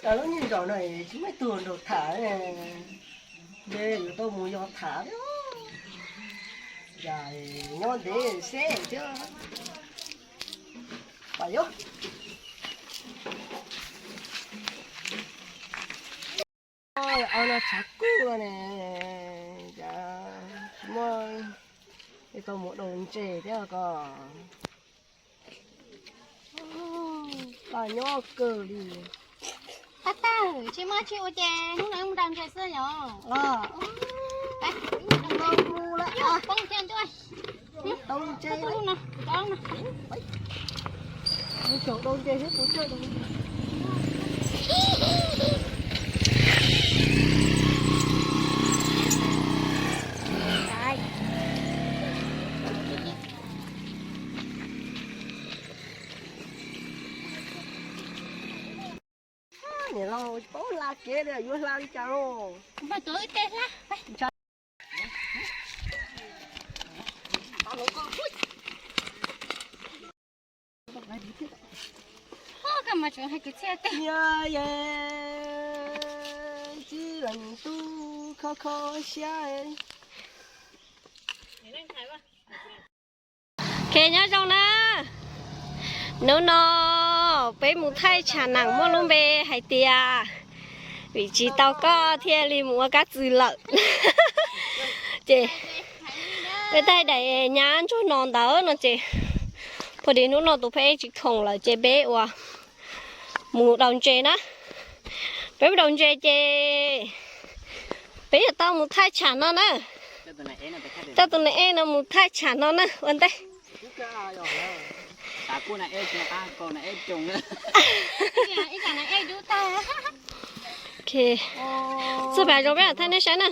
Rau lub niag nraum no tsis muaj ib tug nraug tham, ntshe yuav tau mus yos tham thiab. Cas nyob ntev xeb thiab. Pam yob. Au no tshav kub no ne, cas tsis muaj, tau mus daus ntses thiab ko. Paj nyob kawg li. Tab tag tsis muaj tsis ua ces hnub no mus daus ntses xwb yom. Poob thiab ntuj. Daus ntses. Mus caum daus ntses thiab tus tsawg daus ntses. Niam laus paub hla kev li yuav hla li cas los. Niam, tsis lees tub kho kho siab. Ok, nyob zoo na. Hnub no peb mus thaij tshav naj muaj lub npe hais tias vim tsis tau koj thiaj li mus ua kab txwm lawm. Ces peb thaij daim nyab ntsuag no ntawd no ces pom tias hnub no tus phab ej tsis khoom lawm ces peb ua mus daus ntses na. Peb mus daus ntses ces peb yuav tau mus thaij tshav no na. Coj tus nas ej no mus thaij tshav no na ua ntej. Txuj pas zoo peb mam thaij nej saib na.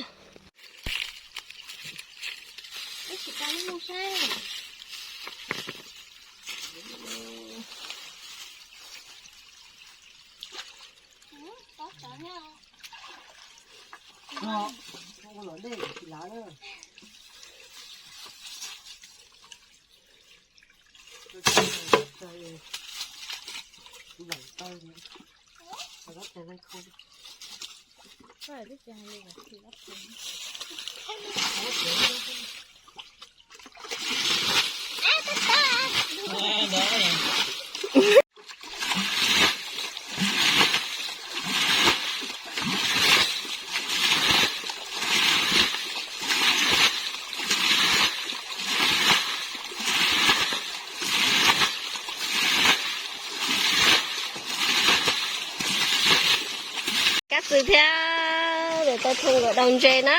Kab txwm thiab, tau thoob kom daus ntses na.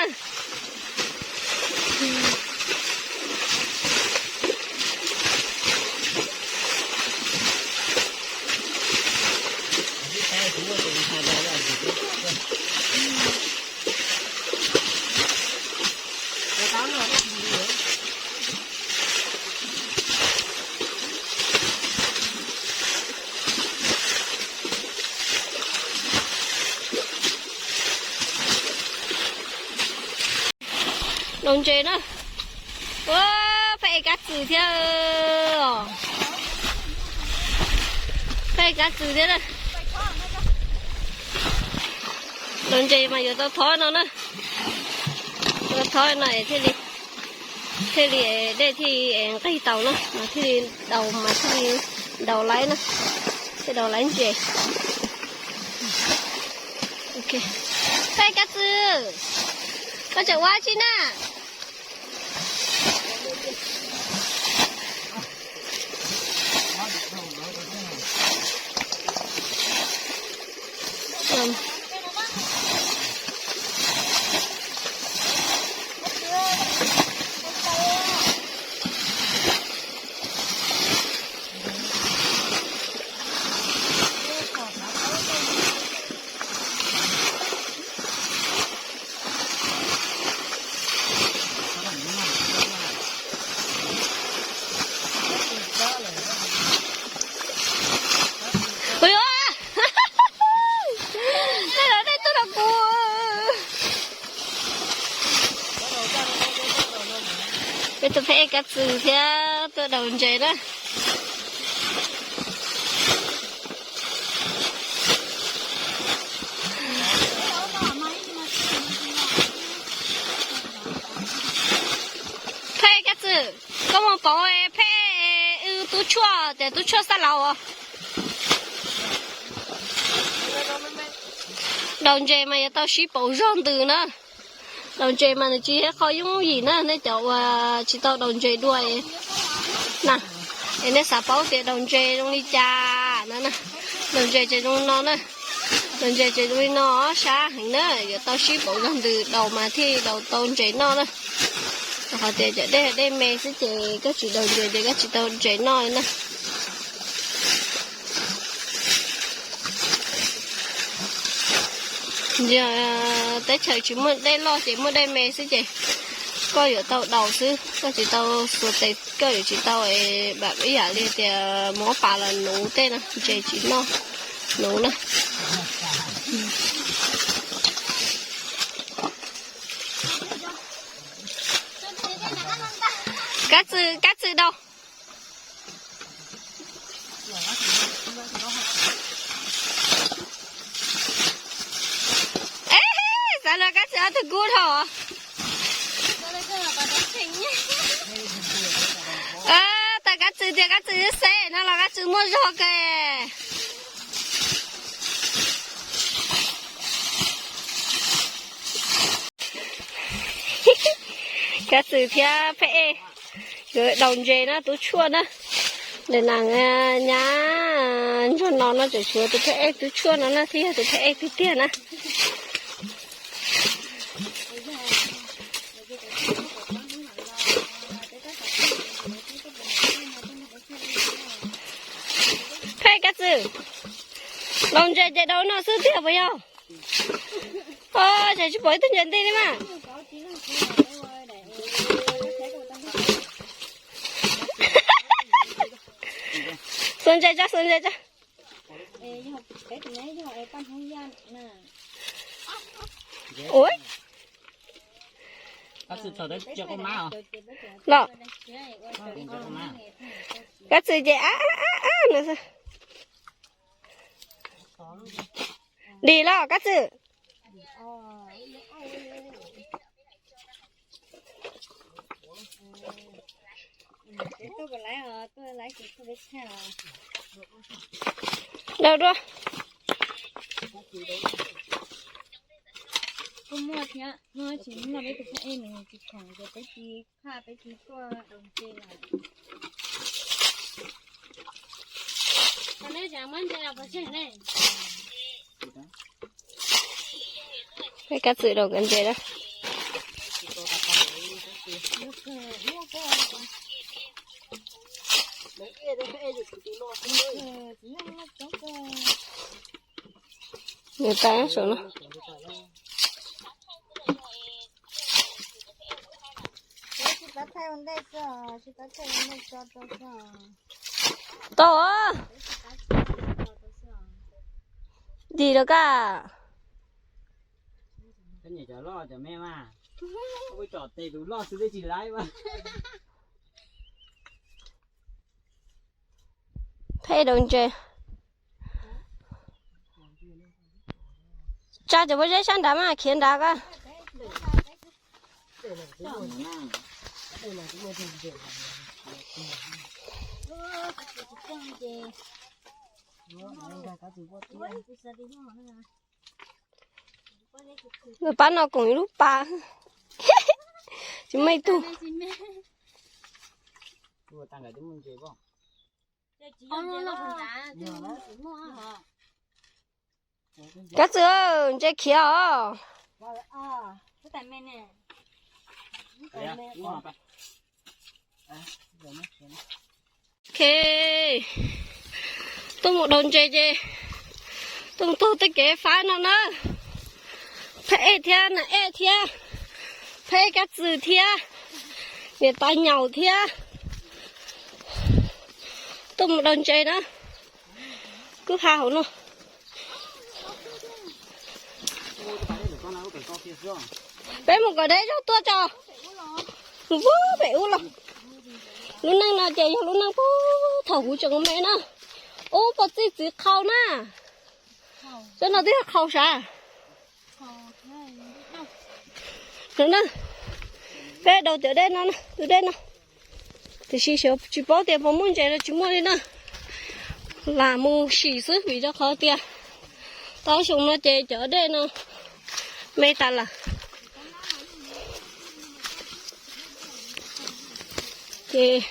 Daus ntses na. Ua, pheej ev kab txwm thiab. Pheej ev kab txwm thiab na. Daus ntses mas yuav tau thov no na. Yuav thov no thiaj li, thiaj li dej thiaj nqig tau na, mas thiaj li daus mas thiaj li daus laib na, thiaj daus laib ntses. Pheej kab txwm, koj tseem ua tsi na? Ua, nej los nej tuaj rau kuv. Peb tus pheb kab txwm thiab tuaj daus ntses na. Daus ntses mas yuav tau sib pauv zog ntws na. Daus ntses mas nws tsis yog qhov yooj yim na, nej cov uas tsis tau daus ntses dua na, es nej xav paub tias daus ntses zoo li cas na. Daus ntses ces zoo li no na, daus ntses ces zoo li no, sab heev na, yuav tau sib pauv zog ntws daus mas thiaj daus tau ntses noj na. Rau qhov tias cov dej, dej me xwb ces koj tsis daus ntses ces koj tsis tau ntses noj na. Teb chaws tsis muaj dej loj ces muaj dej me xwb ces koj yuav tau daus xwb, koj tsis tau xuas tes, koj yuav tsis tau es ib yam li tias muab pas los nuv tej no, ntses tsis noj nuv na. Kab txwm, kab txwm daus. Xav los kab txwm ob tug kub dhau. Tau kab txwm tias kab txwm xeb no los kab txwm muaj zog kawg. Kab txwm thiab Pheb Ej nkawd daus ntses na, tub tshuaj na. Ntawm na nyab nrog no no tseem tshuav tus Pheb Ej tub tshuaj no na, thiaj yog tus Pheb Ej tiag tiag na. Pheb, kab txwm, daus ntses ces daus no xwb tiag puas yog? Os, tsis pom ib tug ntses nti li mas. Xuas ntses tso, xuas ntses tso. Ua, los, kab txwm ces ab ab ab no xwb. Dim los kab txwm. Daus dua. Kuj muaj thiab, muaj tsis muaj peb tus Pheb Ej nws tsis khoom ces peb tsis phaj, peb tsis tuaj daus ntses lawm. Peb kab txwm daus nkawd ntses na. Nws tais saum no. Tau, dim rau koj. Peb daus ntses. Tsa cov pob zeb sab nrad mas khiav nrad koj. Lawv pab no koom ib lub pas. Tsis muaj ib tug. Kab txwm, ntses khiav os. Ok, tuaj mus daus ntses ces tuaj mus taug tej kev fab no na. Phab Ej thiab Nas Ej thiab, Phab Ej Kab Txwm thiab, niam tais Nyaum thiab tuaj mus daus ntses na. Kwj ha hauv no. Peb mus kom deb zog tuaj tso. Mus pem ub los. Lub neej no ces yog lub neej puag thaum kuv tseem me na. Ub, pov txij txiv qhau na. Tsob no twb yog qhau sav. Peb daus cov dej no, tus dej no. Tiam sis xyov tsis paub tias puas muaj ntses los tsis muaj li na. Lam mus sim xwb vim rau qhov tias tau xyoo no ces cov dej no me tas lawm. Ces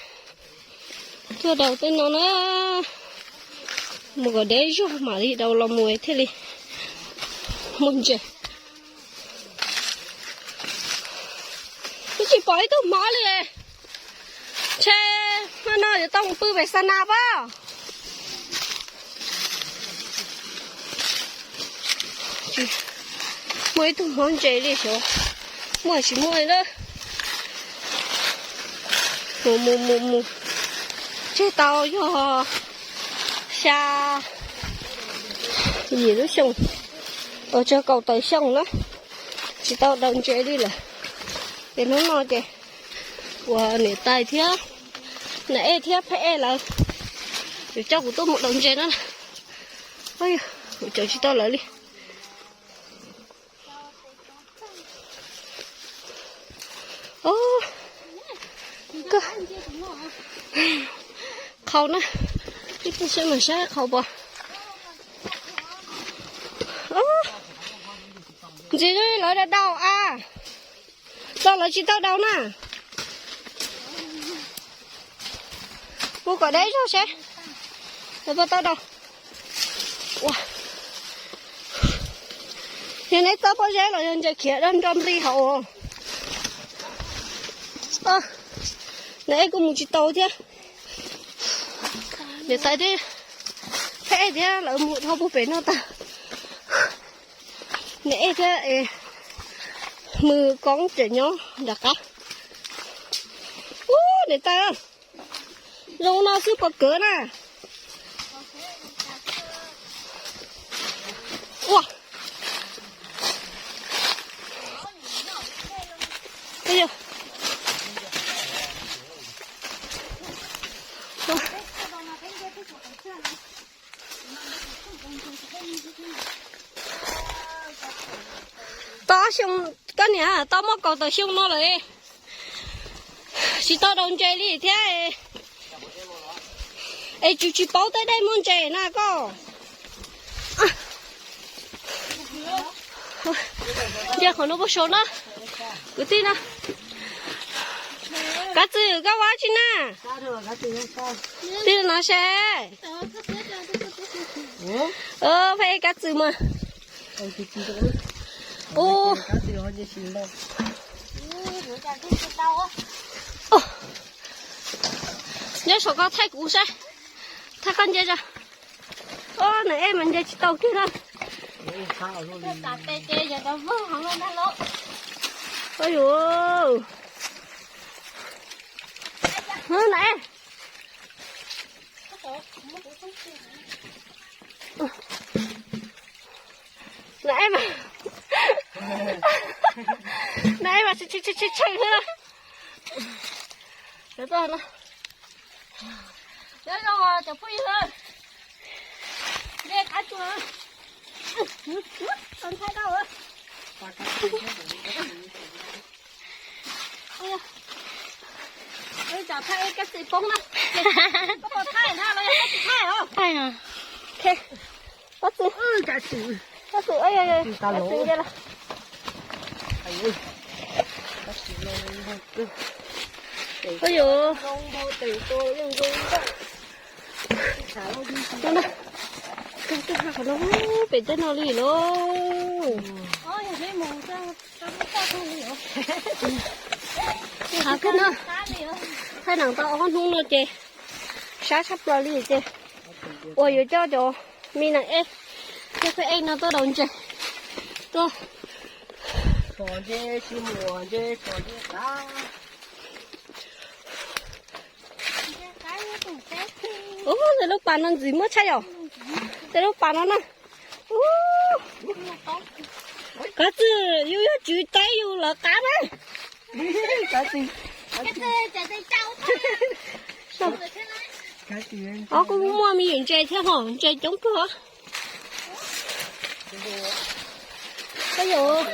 tuaj rau tej no na, mus kom deb zog mam li rau los mus thiaj li muaj ntses. Twb tsis pom ib tug hmov li. Ntshe hmo no yuav tau mus pw pem xa na pob. Muaj ib tug hmov ntses li xyov muaj tsis muaj li na. Mus mus mus mus, tseg tau yog xya yim lub xyoo, ua tsaug kaum tawm xyoo na, tsis tau daus ntses li lawm. Ces hnub no ces uas niam tais thiab Nas Ej thiab Phaj Ej lawv yuav coj kuv tuaj mus daus ntses na. Kuv caum tsis tau lawv li. Qhau na, ib tug seb mas saib qhau puas. Ntxiv lawv daus a, los lawv tsis tau daus na. Mus kom deb zog seb lawv puas tau daus. Yog neb txob pob zeb los yog ntses khiav nrog nplig hauv. Nas Ej kuj mus tsis tau thiab. Niam tais thiab Phaj Ej thiab lawv mus dhau puag pem no tag. Niam Ej thiab Mws Koob tseem nyob nram qab. Ub, niam tais, zoo no xwb puas kawv na? Ua, tau ob xyoo, koj niam, tau muaj kaum tawm xyoo no lawm, tsis tau daus ntses li thiab. Es tsis, tsis paub tej dej muaj ntses na koj. Ntsia qhov no puas sau na, kwv tij na. Kab Txwm, koj ua dab tsi na? Tij no seb. Pheej Kab Txwm mas. Ub, nyob saum ko thaij kuv saib, thaij koj ntsia tso. Ub, Nas Ej mas ntsia tsis tau kiag na. Ub, Nas Ej, Nas Ej mas, Nas Ej mas tshee tshee tshee tshee na. Nyob zoo cov phooj ywg, nce qab tsuas, tau thaij tau. Tsam thaij Kab Txwm poob na. Koj puas thaij na los yog koj tsis thaij os? Thaij na. Kab Txwm, Kab Txwm, Kab Txwm nce los. Ua yuav, qhov no pem tej no li lauj. Qhov no thaij nees tau ob hnub no ces sab tshaj plaws li ces uas yuav coj cov me Nas Ej thiab Phaj Ej no tuaj daus ntses tuaj. Ub, tej lub pas no ntxim muaj tshaj yom. Tej lub pas no na. Ub, Kab Txwm, yus yog tswv teb yus lawv qab na. Ob, kuj muaj me nyuam ntses thiab hos, ntses coob kawg. Ua yuav,